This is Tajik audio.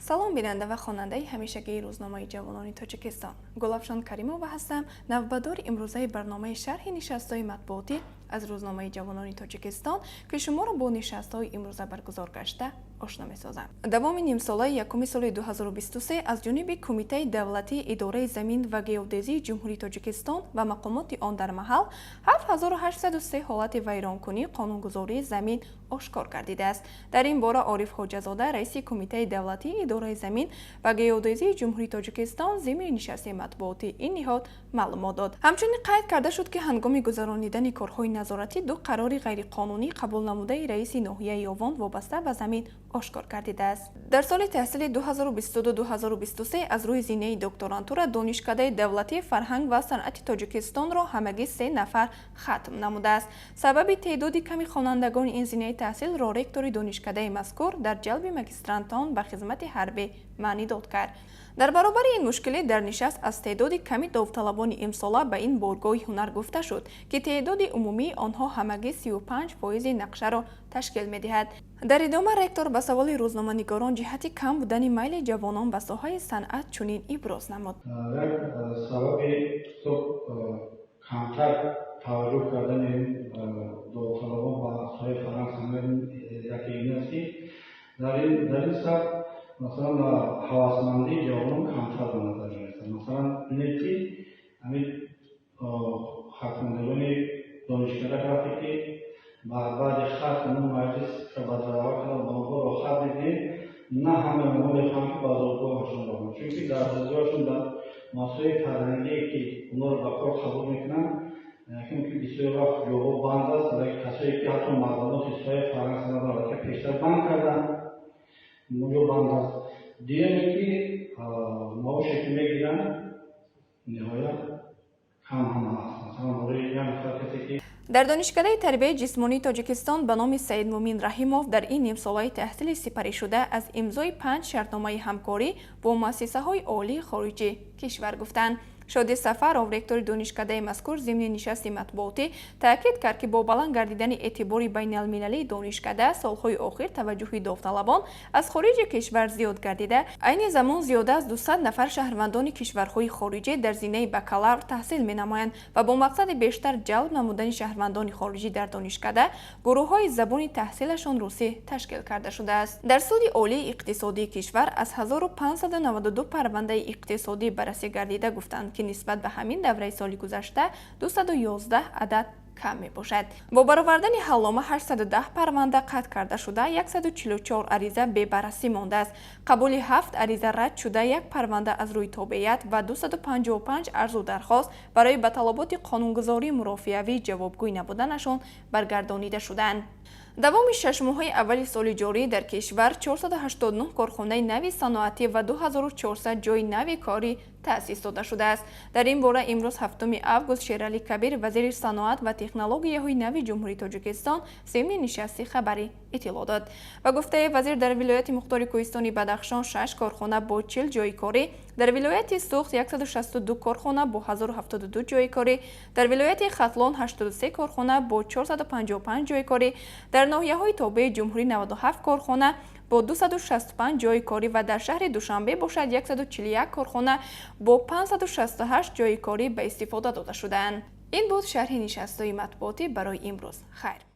Салом, бинанда ва хонандаи ҳамешагии рӯзномаи «Ҷавонони Тоҷикистон». Гулафшон Каримова ҳастам, навбатдори имрӯзаи барномаи шарҳи нишастҳои матбуотӣ аз рӯзномаи «Ҷавонони Тоҷикистон», ки шуморо бо нишастҳои имрӯза баргузор гашта ошно месозам. Давоми нимсолаи якуми соли 2023 аз ҷониби Кумитаи давлатии идораи замин ва геодезии Ҷумҳурии Тоҷикистон ва мақомоти он дар маҳал 7803 ҳолати вайронкунии қонунгузории замин ошкор гардидааст. Дар ин бора Ориф Ҳоҷазода, раиси Кумитаи давлатии идораи замин ва геодезии Ҷумҳурии Тоҷикистон, зимни нишасти матбуотии ин ниҳод маълумот дод. Ҳамчунин қайд карда шуд, ки ҳангоми гузаронидани корҳои назоратӣ ду қарори ғайриқонунӣ қабулнамудаи раиси ноҳияи Ёвон вобаста ба замин ошкор гардидааст. Дар соли таҳсили 2022-2023 аз рӯи зинаи докторантура Донишкадаи давлатии фарҳанг ва санъати Тоҷикистонро ҳамагӣ се нафар хатм намудааст. Сабаби теъдоди ками хонандагони ин зинаи таҳсилро ректори донишкадаи мазкур дар ҷалби магистрантон ба хизмати ҳарбӣ маънидод кард. Дар баробари ин мушкилӣ дар нишаст аз теъдоди ками довталабони имсола ба ин боргоҳи ҳунар гуфта шуд, ки теъдоди умумии онҳо ҳамагӣ 35 фоизи нақшаро ташкил медиҳад. Дар идома ректор ба саволи рӯзноманигорон ҷиҳати кам будани майли ҷавонон ба соҳаи санъат чунин иброз намуд. Як сабаби камтар таваҷҷӯҳ кардани довталабон ба соҳаи фарҳанг, санъат яке ин аст, ки дар ин самт, масалан, ҳавасмандии ҷавонон камтар ба назар мерасад. Масалан, бинед, ки ҳамин хатмондагони донишкада вақте ки баъди хатм маҷлис ба даъва кардан, ба онҳо роҳхат медиҳем, на ҳамаи онҳо мехоҳанд, ки ба зодгоҳашон раванд, чунки дар зодгоҳашон дар муассисаҳои фарҳангие, ки онҳоро ба кор қабул мекунанд, ки бисёр вақт ҷоҳо банд аст ва касое ки ҳатто маълумоти соҳаи фарҳанг санъатро аллакай пештар банд карданд, онҷо банд аст. Дуюме, ки маоше, ки мегиранд, ниҳоят кам ҳам аст, масалан, барои як нафар касе ки Дар Донишкадаи тарбияи ҷисмонии Тоҷикистон ба номи Саидмӯмин Раҳимов дар ин нимсолаи таҳсили сипаришуда аз имзои панҷ шартномаи ҳамкорӣ бо муассисаҳои олии хориҷи кишвар гуфтанд. Шоди Сафаров, ректори донишкадаи мазкур, зимни нишасти матбуотӣ таъкид кард, ки бо баланд гардидани эътибори байналмилалии донишкада солҳои охир таваҷҷӯҳи довталабон аз хориҷи кишвар зиёд гардида, айни замон зиёда аз 200 нафар шаҳрвандони кишварҳои хориҷӣ дар зинаи бакалавр таҳсил менамоянд ва бо мақсади бештар ҷалб намудани шаҳрвандони хориҷӣ дар донишкада гурӯҳҳои забони таҳсилашон русӣ ташкил карда шудааст. Дар Суди олии иқтисодии кишвар аз 1592 парвандаи иқтисодӣ баррасӣ гардида, гуфтанд, ки нисбат ба ҳамин давраи соли гузашта 211 адад кам мебошад. Бо баровардани ҳаллома 810 парванда қатъ карда шуда, 144 ариза бебаррасӣ мондааст. Қабули ҳафт ариза рад шуда, як парванда аз рӯи тобеият ва 255 арзу дархост барои ба талаботи қонунгузории мурофиавӣ ҷавобгӯй набуданашон баргардонида шуданд. Давоми 6 моҳаи аввали соли ҷорӣ дар кишвар 489 корхонаи нави саноатӣ ва 2400 ҷойи нави корӣ таъсис дода шудааст. Дар ин бора имрӯз, 7 август, Шералӣ Кабир, вазири саноат ва технологияҳои нави Ҷумҳурии Тоҷикистон, зимни нишасти хабарӣ иттилоъ дод. Ба гуфтаи вазир, дар вилояти мухтори кӯҳистони Бадахшон шаш корхона бо 40 ҷойи корӣ, дар вилояти Суғд 162 корхона бо 1072 ҷойи корӣ, дар вилояти Хатлон 83 корхона бо 455 ҷойи корӣ, дар ноҳияҳои тобеи ҷумҳурӣ 97 корхона бо 265 ҷойи корӣ ва дар шаҳри Душанбе бошад, 141 корхона бо 568 ҷойи корӣ ба истифода дода шудаанд. Ин буд шарҳи нишастҳои матбуотӣ барои имрӯз. Хайр.